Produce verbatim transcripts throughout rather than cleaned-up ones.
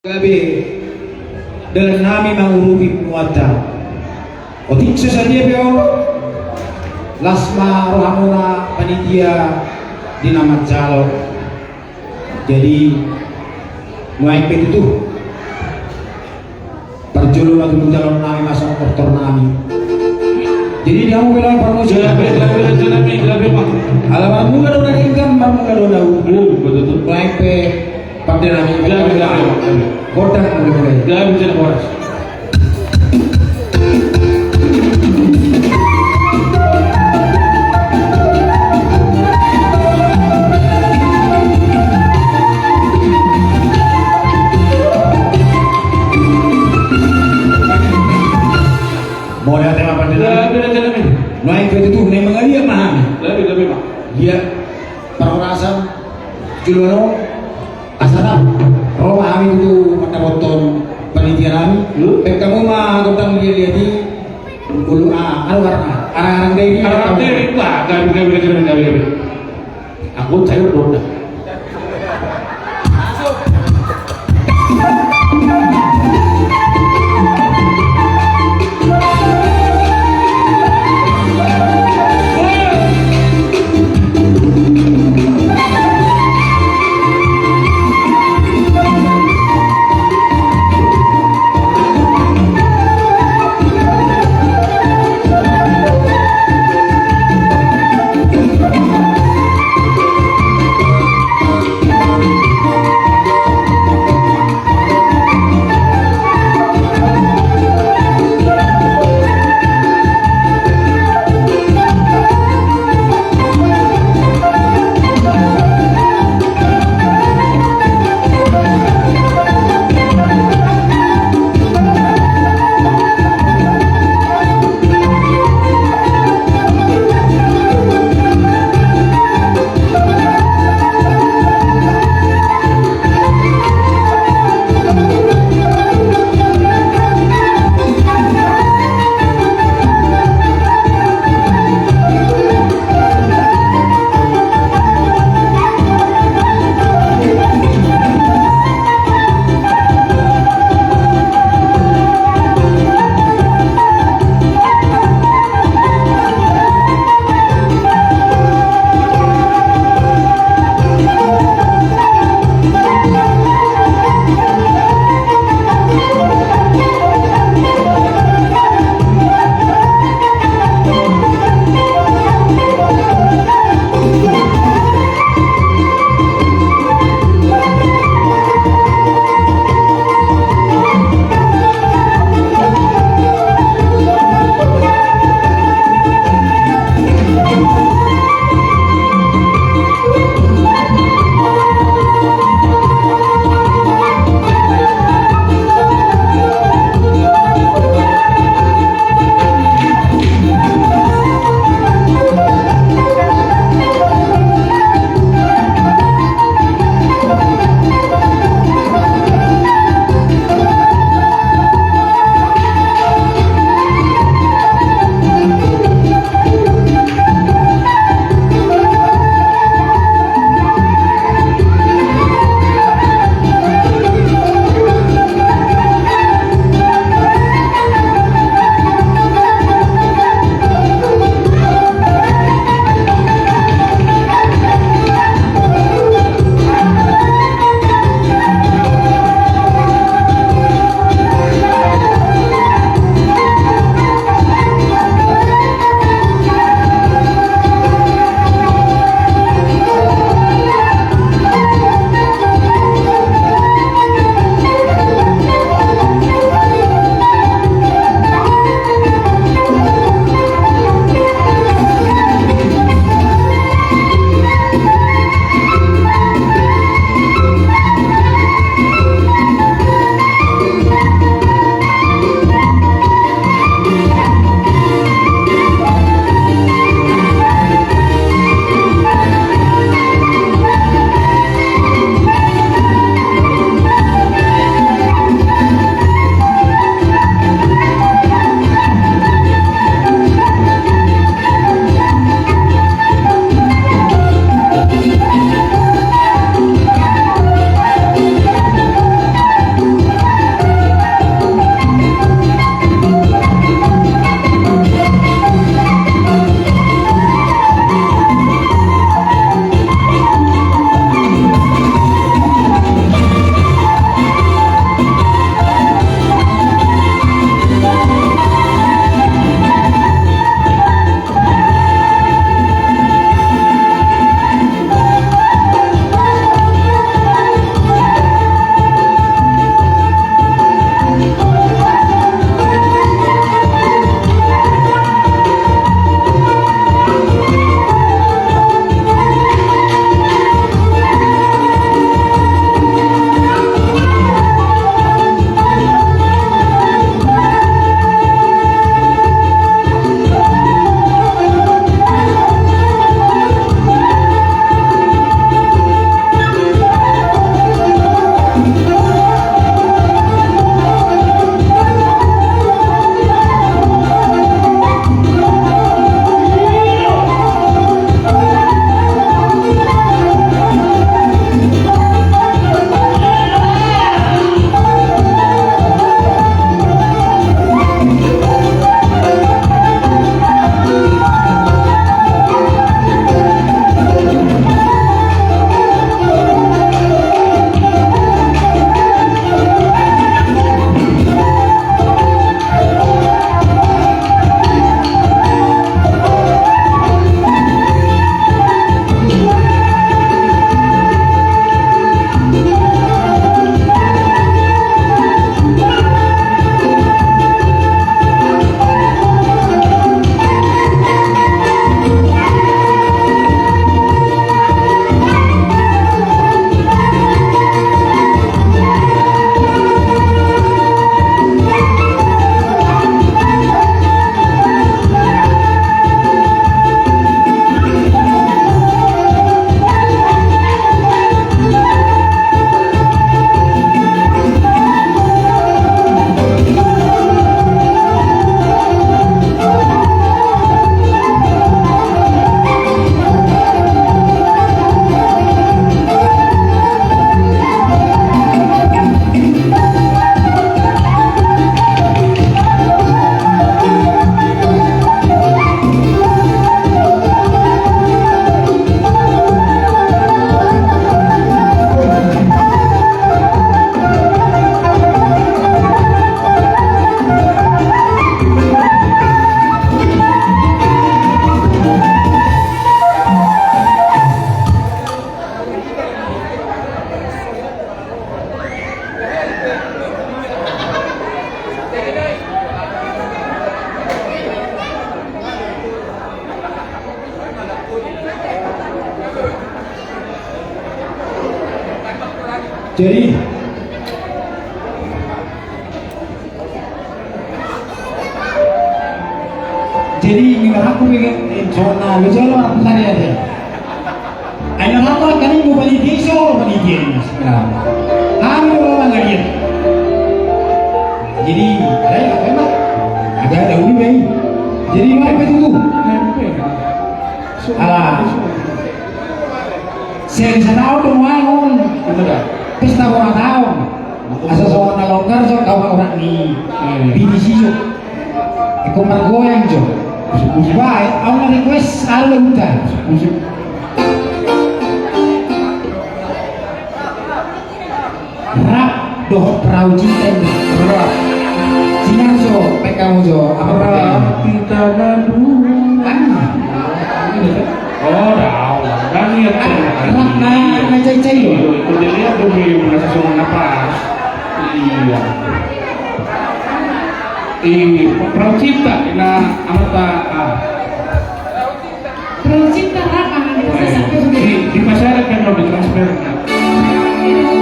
Gabe dalan nami mangurupi punguanta. Otik so sadia pe on, las ma rohamuna panitia di na manjalo. Jadi nuaeng pe tutu, parjolo ma tutu jaloon nami ma songon tortor nami. Jadi di hamu pe lae parmusik. Gabe, gabe, gabe, gabe, gabe, Pak. Ala marmula do na denggan, marmula do na ubu. Ubu, betul, betul. Nuaeng pe pande nami. Gabe, gabe, gabe. Godang mulai, mulai. Gabe, gabe, gabe. Mauliate ma pande nami. Gabe, gabe, gabe. Nuaeng pe tutu, naeng mangaliat ma hami. Gabe, gabe, Pak. Ia, parhorasan, juluan on, asa rap ro ma hami tutu mandapothon panitia nami. Hmm? Baen hamu ma gondang liat-liat i. Ulu, ah, anu, arang, arang, arang Dairi. Arang Dairi, wah, gabe, gabe, gabe, gabe, gabe. Aku cair gondang. Jadi, jadi ingin aku pikir, eh, zona, lu zona apa tadi ada? Ayo, apa kan ini mau panitia, so panitia ini, Mas. Nah, anu mau mangalir. Jadi, ada yang apa, Mas? Ada, ada, udah, Mas. Jadi, mana itu tuh? Alah. Seng sataon do nuaeng on. Pesta bona taon. Asa songon na longgar jo, kau orang ni. Hmm. Bini si jo. Eko margoyang jo. Bae, au na request ala huta. Rap dohot perahu cinta ini. Rap. Sinarso, pekamu jo, apa? Rap, kita ngadu. Ah. Oh, dah, dah, nih, ah, rap na, na cai-cai lo. Iyo, itu dia lihat dulu, yang mana sesuatu apa? Iya. Ini perahu cinta, na, apa, ah. Perahu cinta rap, ah, di, di pasar kan mau ditransfer. Oh, iya.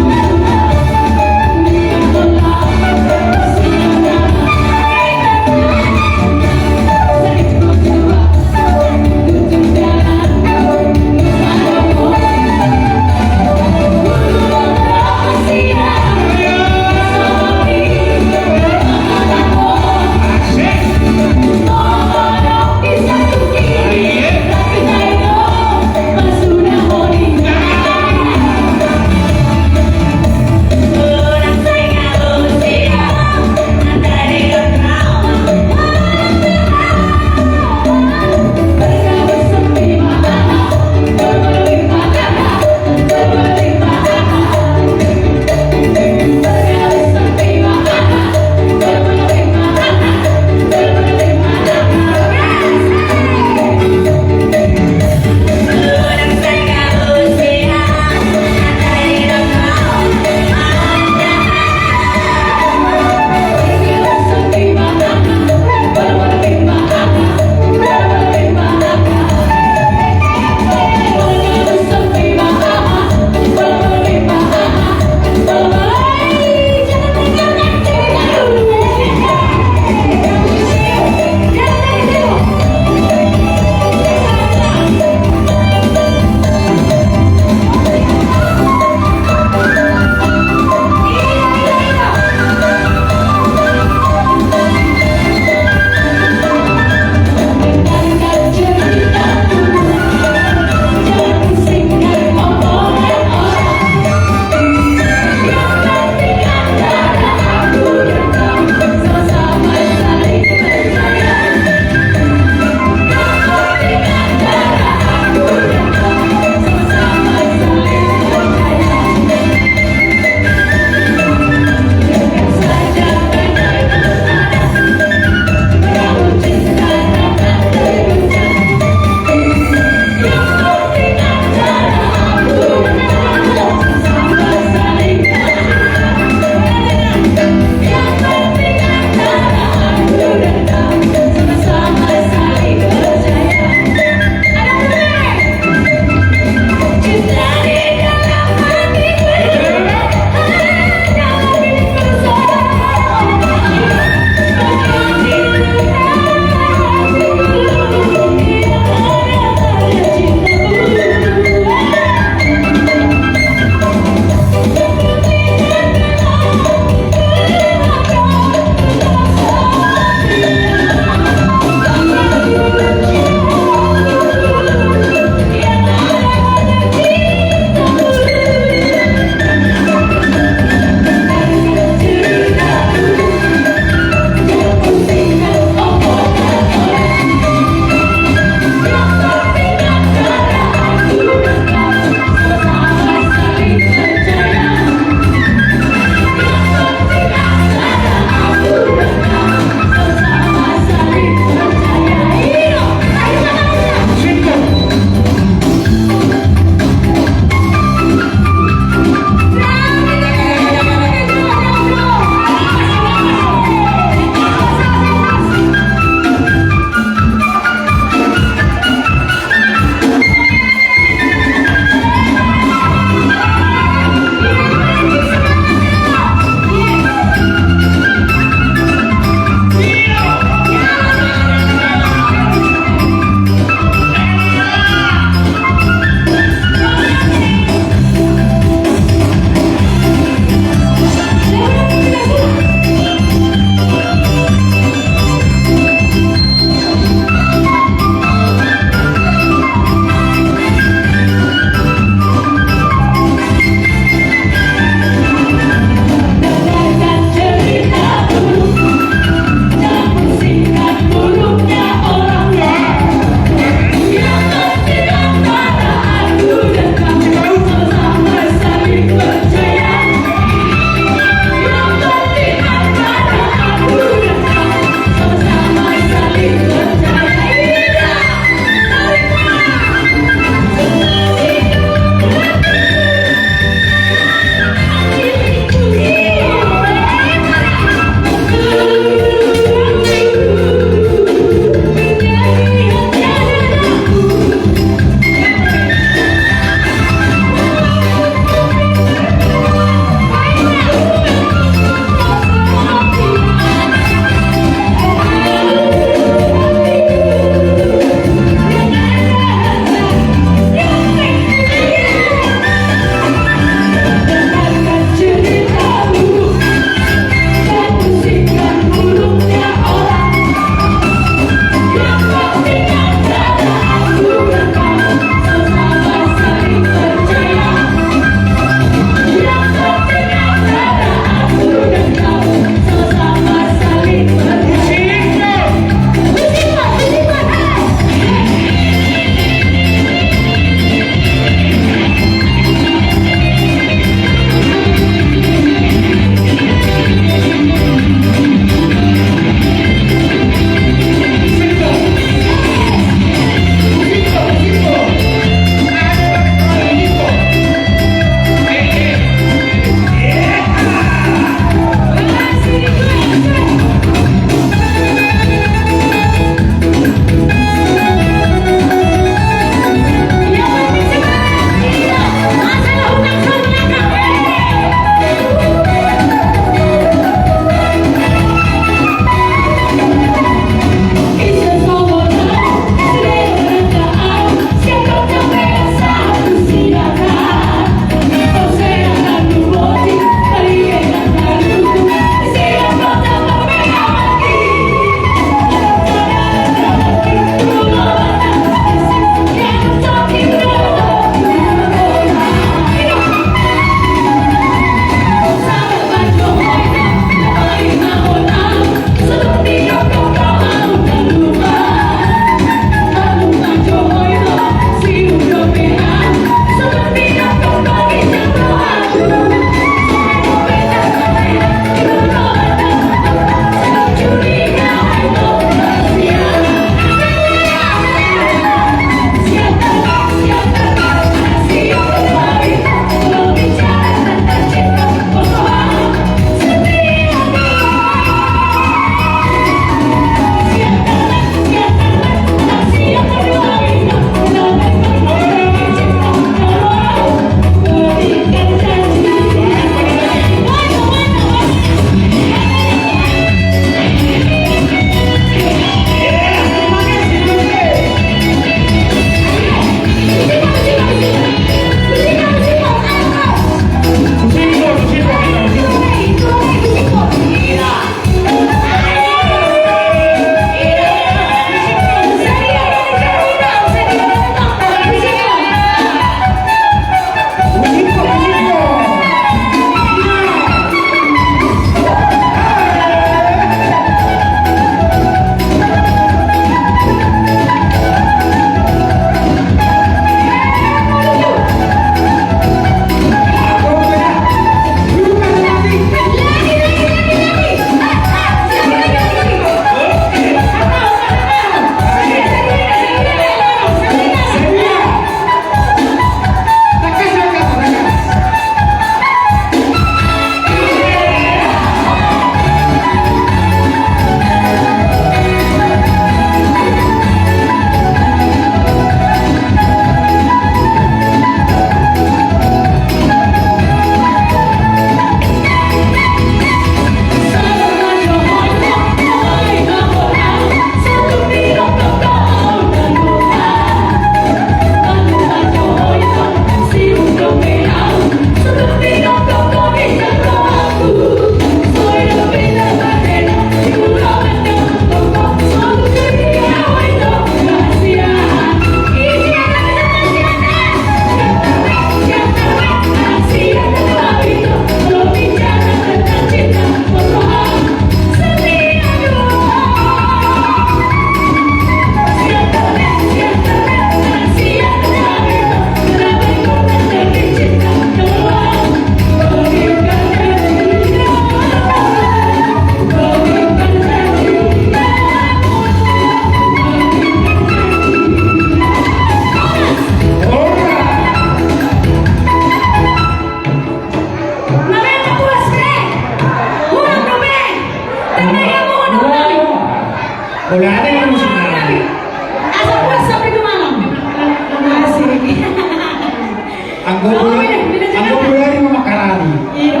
Anggo bola, anggo bola i ma makarani. Iya.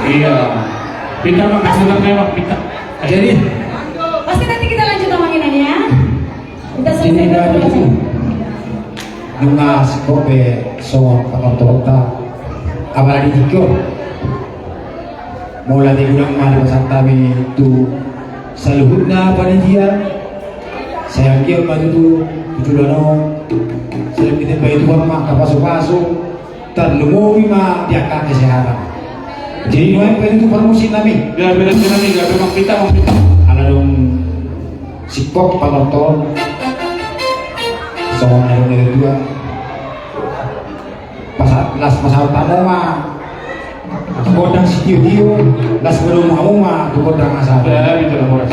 Iya. Pintar, Bang, kasih, Bang, memang pintar. Jadi, pasti nanti kita lanjut, Amang Inang, ya. Kita selesaikan dulu. Nunga singkop be songon pangaturanta, apalagi tiga. Molo ate godang ma dipasahat hami tu saluhutna panitia. Sai anggiat ma tutu tu joloan on sai ditambai Tuhan ma angka pasupasu, tarlumobi ma di angka kesehatan. Jadi nuaeng pe tutu parmusik nami. Gabe nami, gabe, Amang, pintar, Amang, pintar. Ala dung singkop pangaturanta, songon na didok ni natuatua. Pasa-, las pasahat hamu ma gondang sitio-tio, las padomu hamu ma tu gondang na sahat. Ya, betul, Amang.